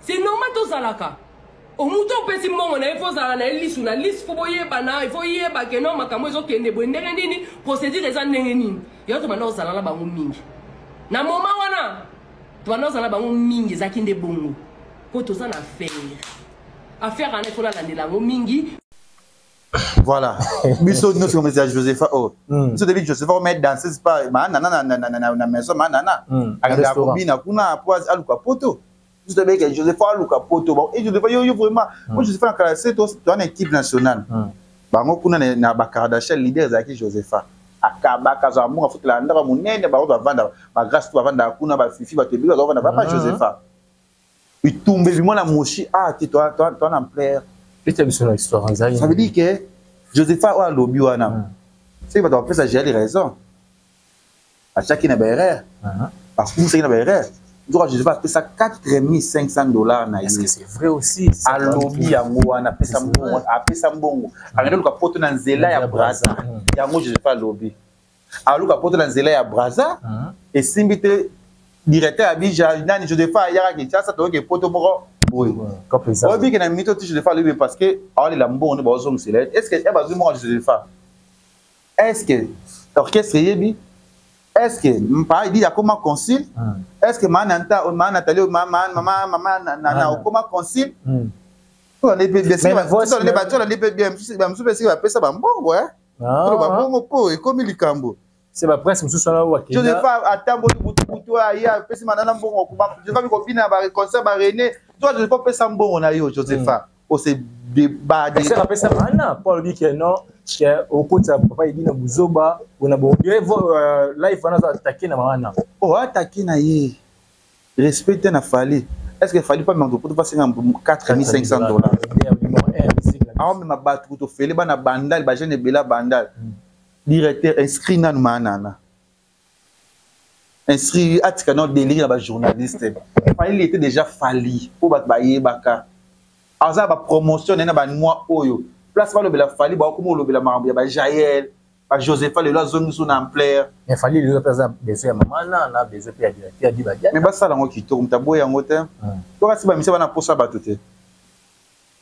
c'est normal tozalaka omutu opesi mbongo na ye fo ozala na ye lisu na lisu fo boyebana ifo yeba ke no makambo ezokende boye ndenge nini procédure eza ndenge nini yango tobanda kozala na bango mingi na moma wana tobanda kozala na bango mingi ezalaki nde bongo mpo toza na affaire affaire wana ifo nalandela yango mingi. Voilà. Biso nyonso comme ya Josepha oh. Biso toyebi Josepha oh mais danseuse pa ma nana na na na na maison ma nana. Akenda kobina kuna po aluka poto. Biso toyebi ke Josepha aluka poto. Bon et Josepha yo yo vraiment. Moi Josepha na kala c'est to to na équipe nationale. Bango kuna na ba Kardashian leader ezalaki Josepha. Akabaka azwa mbongo afutela ndako monene bango bavanda ba grâce to bavanda kuna ba fifi bato ebele bazovanda papa Josepha. Bitumba ebima na moshi ah te toi toi toi na plaire. Pesa biso na histoire nzali. Ça veut dire que Josepha oyo alobi wana. C'est bato bapesa Jael raison. Atiaki na ba erreur. Bakumisaki na ba erreur. Nzoka Josepha apesa 4500 $ na ye. Est-ce que c'est vrai aussi? Alobi yango wana apesa mbongo, apesa mbongo. Akende luka poto na nzela ya Brazza. Yango Josepha alobi. Aluka poto na nzela ya Brazza. Esimbi te directeur ya bija nani Josepha ayaka Kinshasa toyoki poto moko boye. Oyebi ke na minute oyo Josepha alobi parce que aolela mbongo nde baozongisela ye. Est-ce que ye bazwi mbongo ya Josepha? Est-ce que orchestre eyebi? Est-ce que mpa idi akoma consul? Est-ce que ma Nanta ma Nathalie ma ma mama mama nana okoma consul? Tolandi mpe bien, bamosusu mpe esika bapesa bambongo, toloba bongo mpo ekomi likambo. C'est ba prince mosusu wana oyo akenda. Josepha atamboli butu butu, aye apesi manana mbongo. Josepha bikobina ba concert ba René to Josepha opesa mbongo na yo. Josepha ose debade. Apesa mana mpo alobi ke non, ke okotisa papa Edi na buzoba bona bo live wana, aza atake na mama na. Oh, atake na ye, respect te na Fally. Est ce que Fally pa mema poto basenga 4500 $? Aomema bato kutu ofele bana Bandal, bajeune ebele ya Bandal. Directeur inscrit nanu maanana, inscrit, atika nano délire na bajournaliste. Fally était déjà Fally mpo bato bayebaka aza na bapromotion na ye na bamois oyo. Place balobela Fally, bakokoma olobela makambo ya bajael, bajosepha. Lelo azongi so na ampleur. Mais Fally lelo mpe aza besoin ya mama na besoin mpe ya directeur di badia. Mais basala yango kitoko, moto aboyi yango te. Tokasi bamisia bana posa bato te.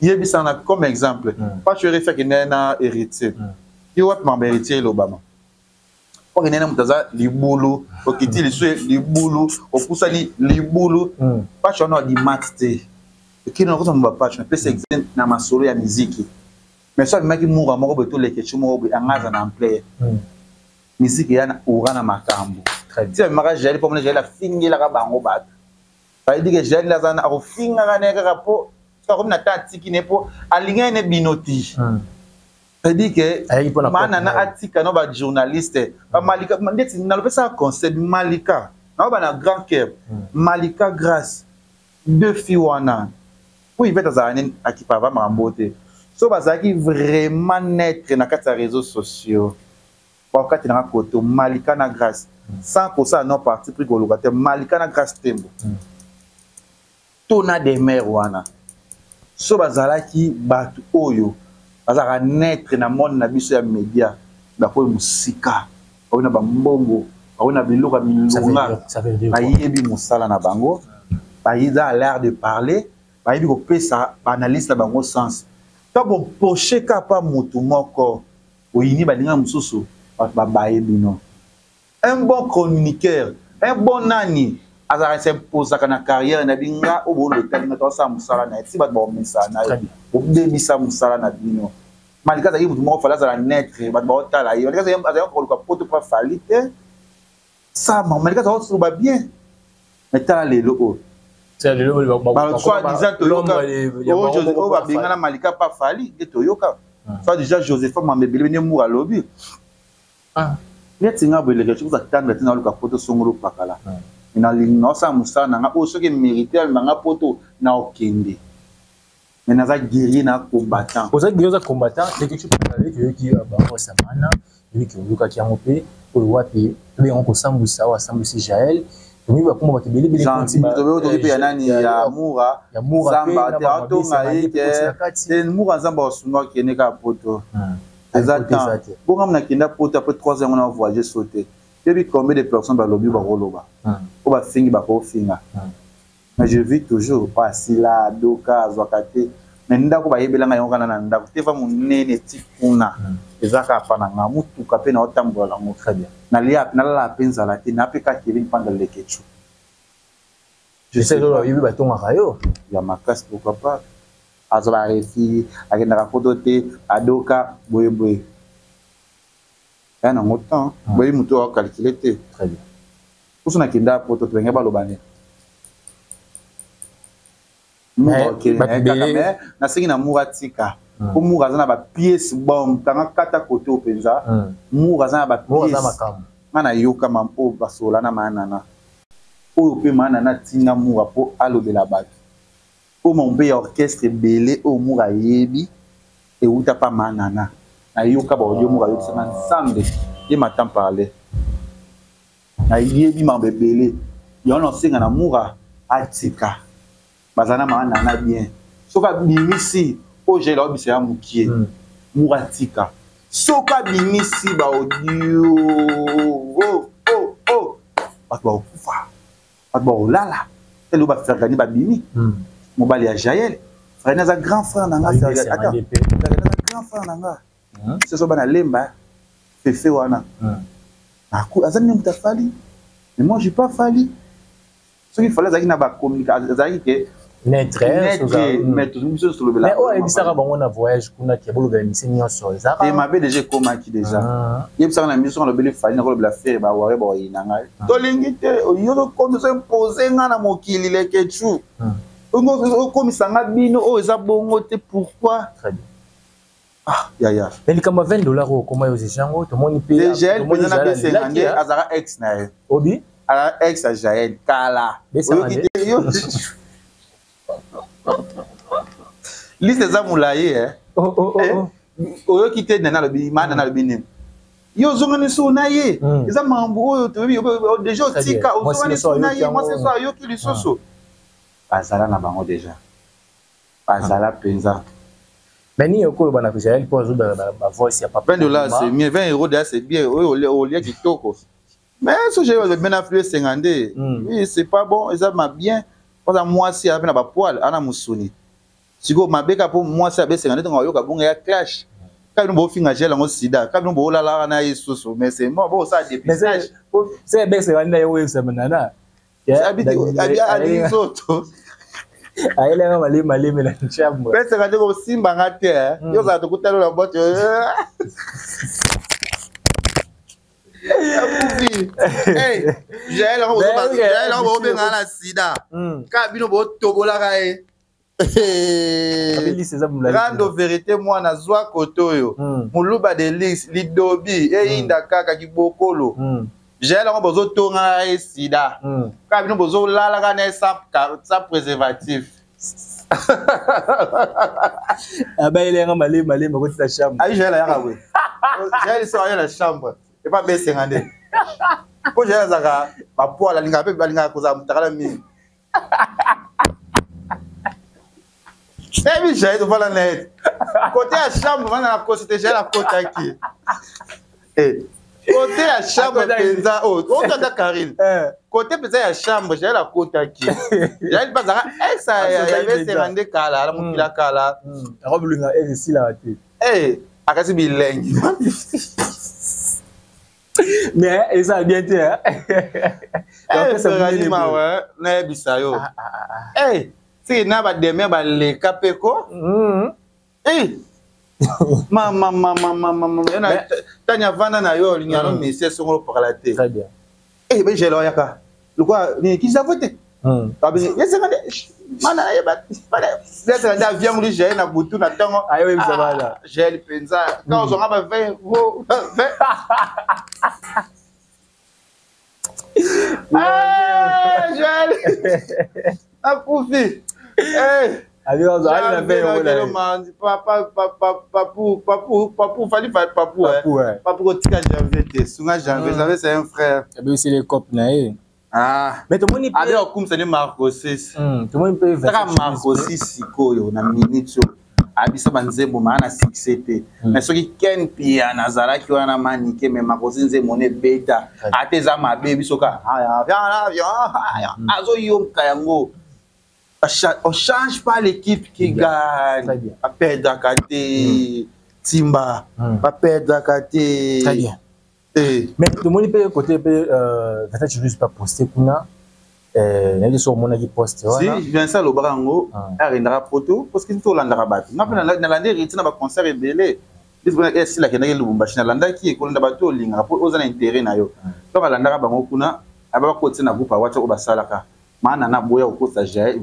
Yebisana comme exemple, Pacho RFI akende na héritier. Yo wapi makambo héritier elobama? Po akende na moto aza libulu, okiti lisu libulu, opusani libulu. Pacho wana adimat te, ekende na kozama bapacho. Napesa exemple na masolo ya miziki, mais so abimaki mura moko boye, toleke moko boye, anga aza na ampleur. Miziki eya na ura na makambo ti abimaka Jael, mpo mona Jael afingelaka bango bato. Bayebi ke Jael nde aza akofingaka na ye kaka mpo soki akomi na ta atiki ne mpo alingaki ne bino ti. C'est-à-dire que manana atika no bajournaliste bamalika ndeti nalopesaka conseil. Malika naoba na grand cœur, Malika, Grâce, deux filles wana po Ivete azala nini, akipa ava makambo te. So bazalaki vraiment neutre na kati ya réseaux sociaux, bakati nanga koto Malika na Grâce sans kosala no parti pris, koluka te. Malika na Grâce Tembo to na demer wana, so bazalaki bato oyo bazalaka neutre na monde na biso ya média, bakoyi mosika, bakoyi na bambongo, bakoyi na biloko ya milonga. Bayebi mosala na bango, baza à l'art de parler, bayebi kopesa baanalyse na bango sens. To bopoche kaka pa motu moko oyini baninga mosusu, bato babaye bino. Un bon chroniqueur, un bon nani azalaka s'imposaka na carrière na binga oyo booloba etali nga, tosala mosala na ye ti bato bakomesana na ye, bobebisa mosala na bino. Malika azalaki motu moko, Fally azala neutre, bato baotala ye. Malika azalaki koluka poto mpo Fally te sama. Malika azalaki koloba bien, mais tala lelo oyo, soi-disant toyoka oyo babengana Malika pa Fally nde toyoka soit déjà Josepha mambe ebele nde mur alobi neti nga boye. Eleka soki ozatanga te, naoluka poto songolo pakala, nalingi naosala mosala na nga oyo soki mérite amema poto na okende, mais naza guerrier na combattant. Oza guerrier, oza combattant. Leki oyoki bango samana, oyoki, oyokaki yango mpe oyo wapi tobe yango kosambwisa oyo asambwisi Jael. Tomi bakoma bato ebele ebele. Toki mpe ya nani, ya Mura Nzamba te, atonga ye te. Mura Nzamba asunga akende kaka poto, eza temps bonga nakenda poto après 3 ans yango na voyage so te. Yebi combien de personnes balobi, bakoloba po bafingi, bakofinga, mais je vis toujours. Po asila adoka azwaka te, mais ndako bayebelanga yango kana na ndako te, va monene ti kuna eza kaka pa na nga. Motuka mpe naotambola yango très bien. Nalia, nalala mpe nzala te, na mpe kaka Kevin Panda Lekechu. Oyebi batongaka yo. Ya makasi, pourquoi pas? Azwa barefi, akendaka poto te, adoka boyeboye ya nango temps boyebi motu oyo acalcule te. Très bien. Kusu nakenda poto, tobenge baloba nini, mais nasengi na Mura atika po Mura aza na bapièce bombe kanga kata kote oyo mpenza. Mura aza na bapièce nga nayokama oyo basola na maanana oyo mpe maanana atinda Mura mpo alobela bato oyo mamo mpe ya orchestre ebele oyo Mura ayebi ewuta pa maanana. Nayoka baaudio Mura ayokisanga Nzambe ye matin parle, nayebi makambo ebele yango. Nasenga na Mura atika, bazala na maanana bien. Soki abimisi oyo Jael aobisa ya mokie, Mura atika. Soki abimisi baaudio, oh, oh, oh, bato bakokufa, bato bakolala. Tele oyo bafergani babimi, mobali ya Jael Fergani aza grand frère na nga. Fergani aza grand frère na nga, soso bana lemba fefe wana aza nde moto afali. Mais moi, je pas Fally. Soki Fally azalaki na bacommunica, azalaki ke Netre mais biso tolobela. Mais oyo ayebisaka bango na voyage kuna ke bolobela mise nyonso ezalaka. Te mabe déjà ekomaki déjà. Ah. Yebisaka na miso alobeli Fally nakolobela Ferre ba ware ba oyina ngai. Ah. Tolingi te yo okomisa impose ngai na mokili leketchou. Ah. Okomisa ngai bino oyo eza bongo te pourquoi? Très bien. Ah, yaya. Mais likambo ya 20 dollars oyo okoma yo ozeja yango tomoni mpe Jael mpenza na besenga nde azalaka ex na ye. Obi? Azalaka ex ya Jael kala. Oyoki te yo. Liste eza molayi eh. Oh, oh, oh, eh, oh. Oyoki te nana alobi ma nana alobi nini? Yo ozongani so na ye. Hmm. Eza mambo oyo toyebi deja otika ozongani so na ye mwasi so ayoki lisusu. Bazala na bango deja. Bazala mpenza. Mais nini okoloba na Jael mpo azobela ba voice ya papa 20 dollars c'est mieux 20 euros déjà c'est bien oyo olia kitoko mais so j'ai bien afflué 52 mm. oui c'est pas bon eza ma bien oza mwasi aza mpe na bapoile ana mosuni sikoyo mabe kaka mpo mwasi abe 52 ntongo ayoka bongo ya clash kaka bino bofinga gel yango sida kaka bino bolalaka na ye susu mais c'est bon bosala dépistage c'est bien 52 na ye oyebisa nana alingi nzoto ayelaka malemi malemi na chambre pesaka nde kosimba nga te eh. hmm. yo ozala tokutani na bote akufi jael yango bobengaka na sida hmm. kaka bino botobolaka ye rando verité mwana zwa kote oyo hmm. moluba de lix lidobi eyinda hmm. kaka kibokolo hmm. jael yango bozotongaka ye sida kaka bino bozolalaka na ye sans préservatif abayeli yanga malemi malemi akotisa chambre ayi jael ayaka boye jael so aya na chambre epa besenga nde mpo jael azalaka bapoile alingaka mpe balingaka kozala motakala mingi nayebi jael tofanda na ye kote ya chambre vanda na kosi te jael akotaki eh, kote ya chambre mpenza oyo oh, otata karine eh. kote mpenza ya chambre jael akotaki jael mpe azalaka ex ya besela nde kala ala mokila hmm. kala hmm. akobilinga ex esilaka te eh, akasi bilengi mais eza bien te eh, mawa nayebisa yo ah, ah, ah, eh, siki na bademer baleka mpe ko mm. eh, mama mama mama tani avanda na yo olingi ano mesie songolo pakala te bejela oyaka lokola nini kisavo te yesenga nde mana nayeba yeseka nde avion ngulu jael na butu na ntongo ayoyebisa bana jael mpenza ka ozwanga ba 20 ro 20 jael akufi papu fali papu papu kotika janvier te sunga janvier janvier c'est un frère abebiseli cope na ye Ah. Mais tomoni pe abe okumisa nde Marco 6. Hmm, tomoni pe Taka Marco 6 sikoyo na minute oyo. Abisa ba nzembo ma na succès te. Hmm. Mais soki Ken Piana azalaki wana manike mais Marco 6 nzembo ne beta. Ate eza mabe biso ka. Hmm. Azo yoka yango. On change pas l'équipe qui gagne. Ba perdaka te. Timba. Ba perdaka te. Très bien. Eh. Mais tomoni mpe côté mpe euh, Vincent Chilus mpe aposte kuna euh, nayebi soki omonaki poste wana. Si Vincent alobaka yango ah. arendaka poto parce que tolandaka bato nga mpe ah. nalandi héritier na baconcert ebele esila akendaki lubumbashi nalandaki ye kolanda bato olingaka mpo oza na intérêt na yo ah. donc alandaka bango kuna aba bakotisa na groupe ya whatsapp oyo basalaka maana na boya kokotisa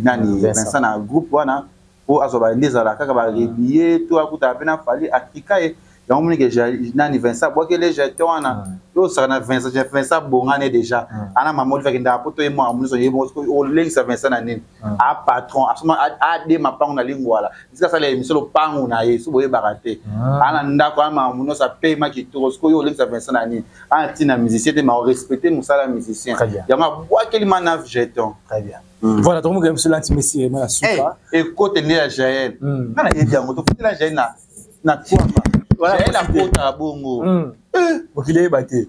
nani Vincent na groupe wana po azwa ba nde ezala kaka ba rebille to akutana pe na Fally atika ye yango moni ke nani Vincent abwakeli jeton wana mm. yo osaka na Vincent Vincent abongane déjà mm. ana mama Olive akendaka poto ye mwana nyonso ye olengisa Vincent na nini mm. a patron asoma ade mapango na lingwala esika asala émission lopango na ye so boyebaka te ana ndako ana makambo nyonso apema kitoko sikoyo yo olengisa Vincent na nini ana ntina musicien te ma orespecte mosala ya musicien yango abwakeli manaf jeton Très bien. Mm. Voilà, donc nous sommes l'anti-messie, mais la soupa. Ekote nde ya Jael. Mm. Nga nayebi yango, tofutela Jael na na kwamba. Jael akota bongo. Mm. Eh, mokili eyeba te.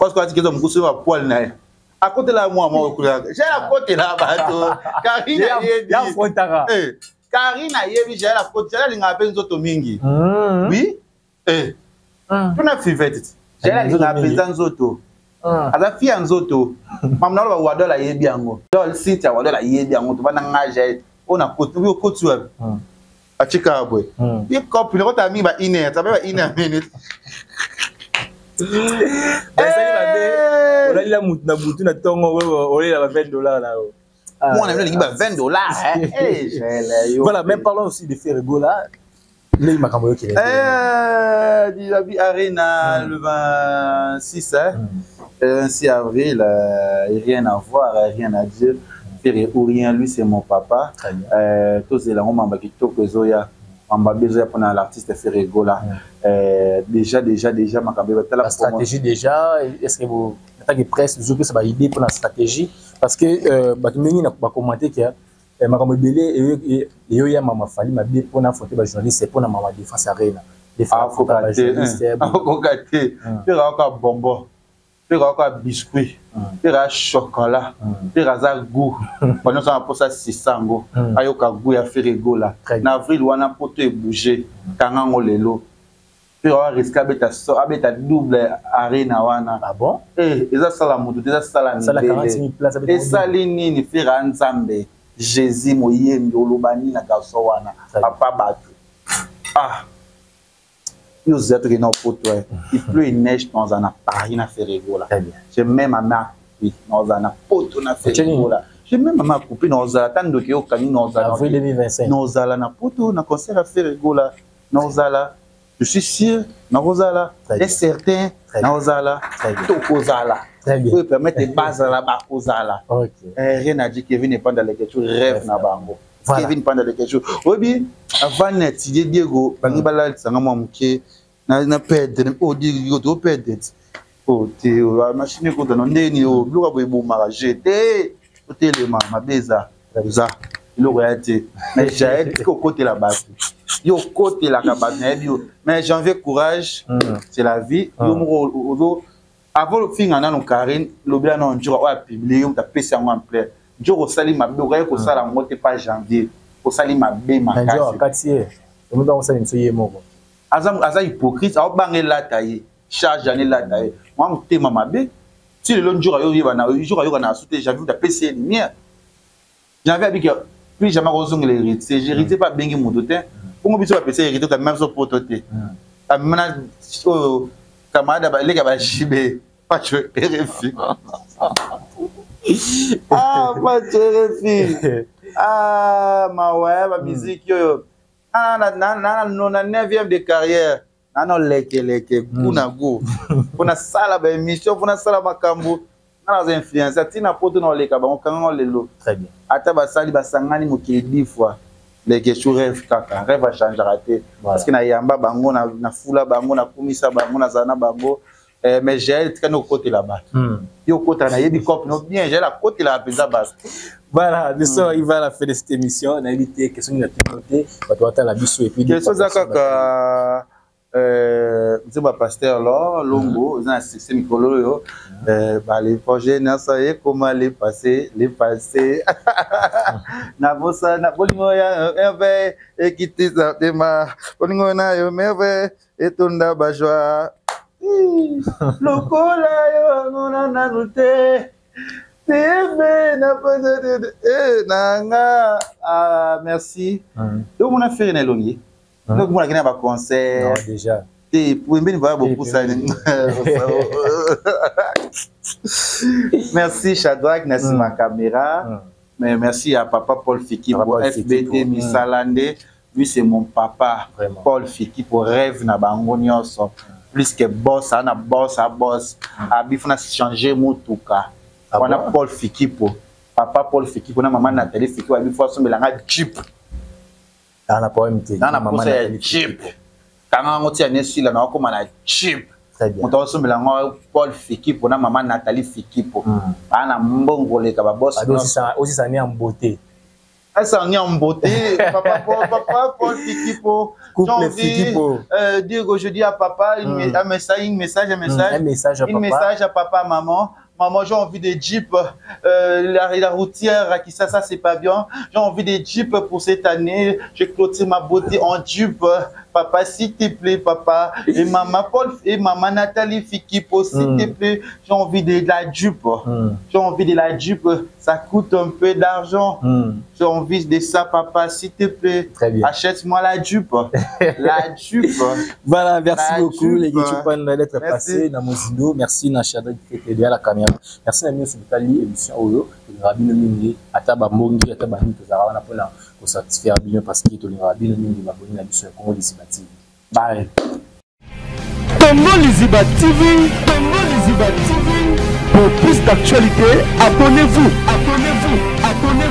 Parce que atikeza mokusu ya poil na ye. Akotela mwa moko kuna. Jael akotela bato. Karine ayebi. Ya frontaka. Eh, Karine ayebi Jael akotela, Jael alingaka mpe nzoto mingi. Mm. Oui. Eh. Tuna fivette. Jael alingaka mpenza nzoto. Aza fille ya nzoto. Mamu na loba Wadol ayebi yango. Dol Cynthia Wadol ayebi yango to bana nga Jael. Ona koti oyo koti wapi? Atika boye. Ye copine kota mingi ba une heure, tabe ba une heure minute. Basali mabe. Olalila mutu na butu na tongo olela ba 20 $ na yo. Mwana bino alingi ba 20 $. Voilà, mais parlons aussi de Ferre Gola. Ndenge makambo oyokele. Dilabi Arena le 26, hein? Le 26 avril, rien à voir, rien à dire. Ferre ou rien, lui c'est mon papa. Tozela ngo mamba kitoko ezoya. Mamba bezoya mpona l'artiste Ferre Gola. Déjà déjà déjà makambo batala. La stratégie déjà, est-ce que vous en tant que presse, vous avez ba idée pour la stratégie? Parce que bato mingi na ba commenter que makambo ebele eyoya mama Fally mabe mpona fote bajournaliste, mpona mama Défense Arena. Akoka te, akoka te. Mpe akoka bonbon, mpe akoka biscuit, mpe aka chocolat, mpe aza goût. Banyonso na mposa sisa yango, ayoka goût ya Ferre Gola na avril wana. Poto ebouge, kanga yango lelo. Mpe awa risque abeta, abeta double Arena wana. Ah bon? Eza sala motu te, eza sala mindele. Esali nini? Ferre ya Nzambe, Jésus moyembi, oloba nini na garçon wana? Papa bato, ah, yo ozela tokende na poto. Il pleut, il neige, naozala na Paris na Ferre Gola. Je mets ma main à couper, naozala na poto na Ferre Gola. Je mets ma main à couper, naozala ata ndoki okangi, naozala na poto na concert ya Ferre Gola. Naozala, je suis sûr, nakozala et certain, naozala, tokozala oyo permettre bazala, bakozala. Rien à dire. Kevin Epanda Leketu, rêve na bango. Kevin Panda Leketu, oyebi, avant na étudier Diego, bangi balalisanga mwa moke na perdre oyo. Diego, toperdre o te, machine ekotana ndeni o biloko boye ebomaka je te. Otelema mabe, eza eza eloko ya te. Mais Jael, tika okotela bato, yo okotelaka bato, nayebi yo. Mais Janvier, courage, c'est la vie. Yo moko ozo avant ofinga nano Karine, lobela nano Njoka oyo apublie yo, moto apesi yango ampleur. Njoka, osali mabe, okaki kosala yango te. Pa Janvier, osali mabe makasi. Ye moko aza hypocrite, aobanga elata ye charge yani, elata ye mwa motema mabe. Ti lelo Njoka yo oyeba, Njoka ayoka na asu te. Janvier moto apesi ye lumière. Janvier abiki plus jamais akozongela Héritier. Héritier mpe abengi moto te. Bongo biso bapesa Héritier, kamema biso poto te, amema na oyo camarade baleka bashibe Pacho RFI. Ah, Pacho RFI, ah, mawa ya bamiziki oyo na 99e de carrière, nano lekeleke gu na gu mpona sala baémission, mpona sala makambo nga naza influence ntina poto na oleka bango kangango lelo. Ata basali basangani mokili 10 fois, Lekeshu rêve kaka, rêve achangeaka te, parce que nayamba bango, nafula bango, nakumisa bango, nazala na bango. Mais Jael, tikani okotela bato. Yo okotela, nayebi cope no bien. Jael akotelaka mpenza bato. Voilà, nous sommes arrivés à la fin de cette émission. Nayebi te question nini natuni te, bato batala biso et puis Question eza kaka nzembo ya pasteur Lor Longo, eza na succès mikolo oyo, bale projet nyonso ekoma le passé, le passé. Nabosana bolingo ya merveille ekitisa tema, bolingo na yo merveille etonda bajoie lokola yo mona nanu te tebe na na nga. Ah, merci. Omona Ferre na elongi, donc monaki na baconcert te pembeni, baya bopusani. Merci Shadrack na nsima caméra. Mais merci à papa Paul Fiki pour FBT misala nde. Lui c'est mon papa. Vraiment. Paul Fiki pour rêve na bango nyonso, plus que boss, ana boss, a boss abi funa changer motuka wana. Paul Fikipo, papa Paul Fikipo na mama Nathalie Fikipo, abi fo asombelanga jeep. Na problème te. Na posa ya jeep, kanga yango tia nesila na okóma na jeep. Moto akosombela yango Paul Fikipo na mama Nathalie Fikipo, baa na mbongo koleka baboss. Osisani en beauté. Esani en beauté, papa Paul, papa Paul Fikipo. Couple Fikipo. Dire que je dis à papa une, un message, une message, un message, un message à une papa. Message à papa, maman. Maman, j'ai envie de jeep. La routière à qui ça, ça c'est pas bien. J'ai envie de jeep pour cette année. Je clôture ma beauté en jeep. Papa, s'il te plaît, papa. Et maman Paul et maman Nathalie Fikipo, s'il te plaît, j'ai envie de la jupe. J'ai envie de la jupe. Ça coûte un peu d'argent. J'ai envie de ça, papa, s'il te plaît. Très bien. Achète-moi la jupe. La jupe. Voilà, merci La beaucoup jupe. les Guichupanda d'être Merci. passé dans Mozindo. Merci na Shadrach qui était derrière la caméra. Merci na miso botali émission oyo. Tolingaka bino mingi ata bambongi ata banini tozalaka wana mpona kosatisfaire bino parce que tolingaka bino mingi baboni na biso ya Congo Liziba TV. Bye. Congo Liziba TV, Congo Liziba TV. Pour plus d'actualités, abonnez-vous, abonnez-vous, abonnez-vous.